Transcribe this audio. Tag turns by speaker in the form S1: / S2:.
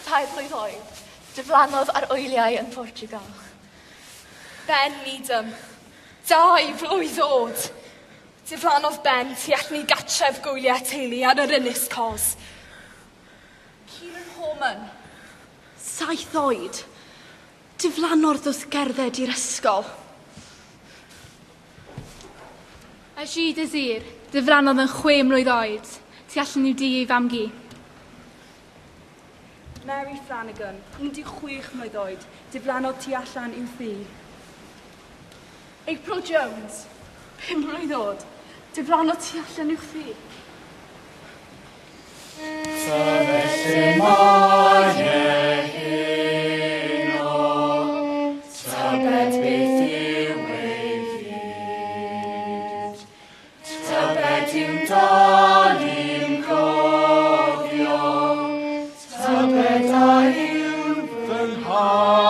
S1: Tair mlwydd oed, diflannodd ar wyliau yn Portugal.
S2: Ben Needham, 2 flwydd oed. Diflannodd Ben tu allan i gartref gwyliau teulu ar yr Ynys Cos.
S1: Kieran Horman, 7 oed. Diflannodd wrth gerdded i'r ysgol.
S3: Ajit Azir, diflannodd yn 6 mlwydd oed, tu allan i'w dŷ ei fam-gu.
S4: Mary Flanagan, 16 mlwydd oed, diflannodd tu allan i'w thŷ.
S5: April Jones, 5 mlwydd oed, diflannodd tu allan i'w thŷ.
S6: Tybed lle mae e heno, tybed beth yw ei fyd, tybed yw'n dal i'm cofio, tybed a yw'n fy ngharu.